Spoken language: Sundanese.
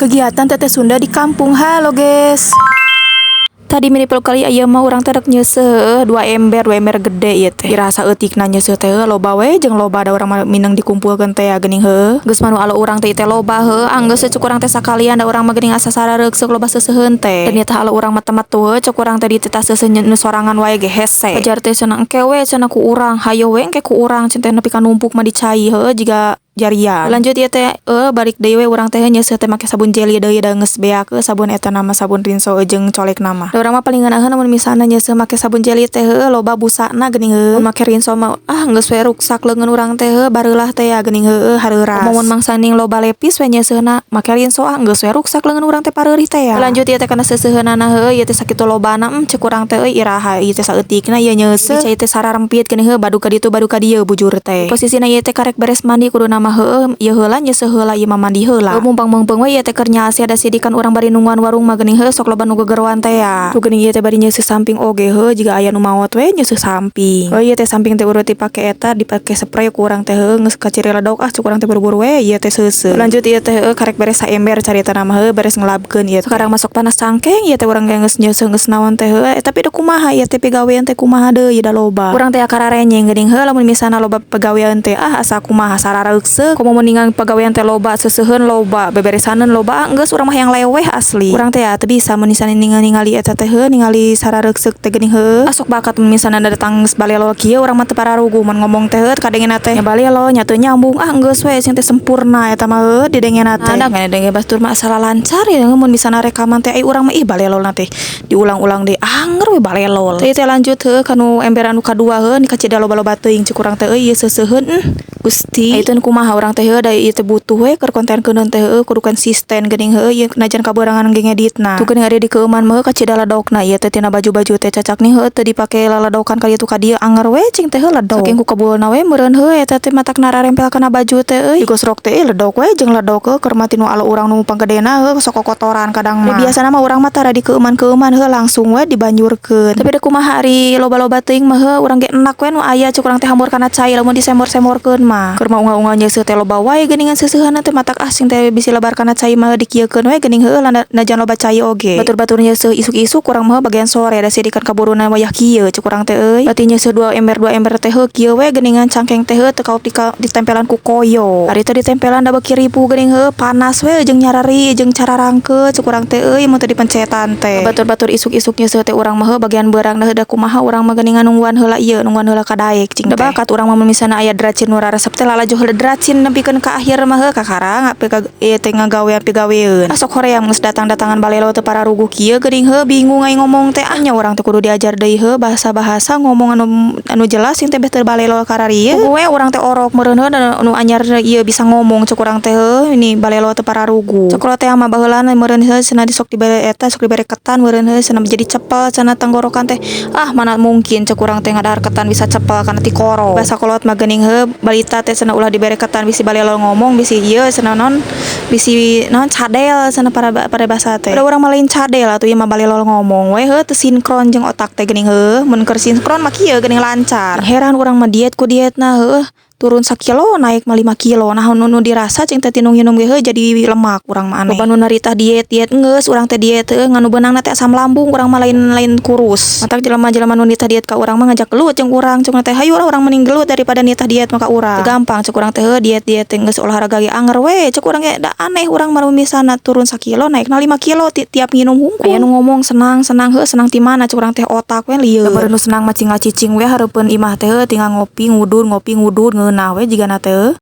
Kegiatan Teteh Sunda di kampung. Halo, guys. Tadi mini peluk kali ieu mah urang teh rek nyeuseuh dua ember, dua ember gede ieu teh. Iraha saeutikna nyeuseuh teh loba we jeung loba, da urang mah mineng dikumpulkeun teh ya geuning heuh. Geus mah nu alo urang teh teh loba heuh, anggeus we cek urang teh sakalian, da urang mah geuning asa sarareukseuk loba seuseuheun teh. Dan eta alo urang mah temet tuh, cek urang teh dititah seuseuh nu sorangan wae ge hese. Pajar teh cenah engke we cenah ku urang, hayo we engke ku urang cenah teh nepi ka numpuk mah di cai heuh jiga jarian. Lanjut ieu teh balik deui we urang teh nyeuseuh teh make sabun jelly deui, da geus beak sabun eta nama sabun rinso jeung colekna mah. Da urang mah paling ngeunaheun mun misalna nyeuseuh make sabun jelly teh heuh loba busana geuning heuh. Mun make rinso mah ah geus we ruksak leungeun urang teh heuh bareulah teh ya geuning heueuh hareuras. Mun mangsaning loba lepis we nyeuseuhna make rinso, ah geus we ruksak leungeun urang teh pareurih teh ya. Lanjut ieu teh kana seuseuheunana heuh, ieu teh sakitu lobana, cek urang teh euy iraha ieu teh saeutikna ieu nyeuseuh. Cai teh sararempit geuning heuh, badu ka ditu badu ka dieu bujur teh. Posisina ieu teh karek beres mandi kuduna mah heueuh ieu heula nyeuseuh heula, ieu mah mandi heula. Mumpang meungpeung we ieu teh keur nyasi ada sidikan urang bari nungguan warung mah geuning heuh sok loba nu gegeroan teh ya. Tuh geuning ieu teh bari nyeuseuh samping oge heuh, jiga aya nu maot we nyeuseuh samping. Oh, ieu teh samping teh urut dipake eta, dipake spray ku urang teh heuh, geus kaciri ledok ah cuk urang teh, buru-buru we ieu teh seuseuh. Lanjut ieu teh heuh karek beres saember caritana mah heuh, beres ngelabkeun ieu. Sekarang masuk panas cangkeng ieu teh urang ge geus nyeuseuh geus naon teh heuh, tapi da kumaha ieu teh pigawean teh kumaha deui da loba. Urang teh kararenyeng geuning heuh lamun misalna loba pagawean teh, ah asa kumaha sarareukseuk. Komo mendingan pagawean teh loba, seuseuheun loba, beberesaneun loba, ah geus urang mah yang leweh asli. Urang teh ya teu bisa mun misalna ningali eta teh heuh, ningali sarareukseuk teh geuning heuh. Asok bakat mun misalna datang geus balelo kieu, urang mah teu pararuguh mun ngomong teh heuh, kadengena teh nya balelo nya teu nyambung, ah geus we sing teh sempurna eta mah heuh didengena teh. Ada denge batur mah asal lancar ya mun misalna rekaman teh, ai urang mah ih balelolna teh diulang-ulang deui anger we balelol. Teh teh lanjut heuh kanu ember anu kadua heuh, ni kacida loba-loba teuing cek urang teh euy ieu seuseuheun, Gusti. Itu kumaha urang teh heuh, da ieu teh butuh we keur kontenkeun teh heuh, kudu konsisten geuning heuh ieu najan kabeurangan ge ngeditna. Tuh geuning ada di keuman mah kacida ledokna ieu teh tina baju-baju teh cacak nih heuh teu dipake laledokan ka ditu ka dieu, anger we cing teh heuh ledok. Saking ku kebulna we meureun heuh eta teh matak nararempel kana baju teh euy. Digosrok teh ledok we jeung ledok heuh, keur mah tinu alo urang nu panggedena heuh sok kokotoran kadang mah. Biasana mah urang mah tara di keuman-keuman heuh, langsung we dibanjurkeun. Tapi da kumaha ari loba-loba teuing mah heuh, urang ge enak we nu aya cuk urang teh hambur kana cai lamun disemor-semorkeun mah. Keur mah unggal-unggal nyeuseuh teh loba wae geuningan seuseuhanna teh, matak ah sing teh bisi lebar kana cai mah dikieukeun we geuning heuh najan loba cai oge. Batur-batur nyeuseuh isuk-isuk, urang mah bagian sore, da sidikan kaburuna wayah kieu cuk urang teh euy. Berarti nyeuseuh dua ember teh heuh kieu we geuningan cangkeng teh heuh teu kaop ditempelan ku koyo. Ari teh ditempelan da beuki ripuh geuning heuh, panas we jeung nyarari jeung cararangkeut cuk urang teh euy mun teu dipencetan teh. Batur-batur isuk-isuk nyeuseuh teh urang mah heuh bagian beurang da kumaha urang mah geuningan nungguan heula ieu, nungguan heula kadaek cing teh. Da bakat urang mah mun misalna aya dracin nu raresep teh lalajo heula dracin nepikeun ka akhir mah heuh, kakara ieu teh ngagawean pigaweun. Ah sok hoream geus datang-datangan balelo teu pararuguh kieu geuning heuh, bingung aing ngomong teh, ah nya urang teh kudu diajar deui heuh bahasa-bahasa ngomong anu anu jelas sing teh beh teu balelo kararieu. We urang teh orok meureun heuh nu anyar ieu bisa ngomong cek urang teh heuh, ini balelo teu pararuguh. Cek teh mah baheula meureun heuh cenah di sok dibere eta, sok dibere ketan meureun heuh cenah jadi cepel cenah tenggorokan teh. Ah mana mungkin cek urang teh ngadahar ketan bisa cepel kana tikoro. Bahasa kolot mah geuning heuh, balita teh cenah ulah dibere ketan bisi balelo ngomong, bisi ieu cenah naon, bisi naon cadel cenah para paribasa teh. Da urang mah lain cadel atuh, ieu mah balelo ngomong we heuh teu sinkron jeung otak teh geuning heuh. Mun keur sinkron mah kieu geuning lancar. Heran urang mah diet ku dietna heuh turun sakilo naik mah 5 kilo, nah nu nu dirasa cing teh tinu nginum ge heuh jadi lemak, urang mah aneh. Loba nu naritah diet diet, geus urang teh diet heuh ngan nu beunangna teh asam lambung urang mah, lain lain kurus. Matak jelema-jelema nu nitah diet ka urang mah ngajak gelut jeung urang, cuk teh hayu lah urang mending gelut daripada nitah diet mah ka urang. Teu gampang cuk urang teh heuh diet diet teh, geus olahraga ge anger we cuk urang ge, da aneh urang mah misalna turun sakilo naikna 5 kilo tiap nginum hungkul. Aya nu ngomong senang senang heuh, senang ti mana cuk urang teh, otak we lieur. Bari nu senang mah cinggal cicing we hareupeun imah teh heuh, tinggal ngopi ngudud ngopi ngudud ngeunah we jigana teh.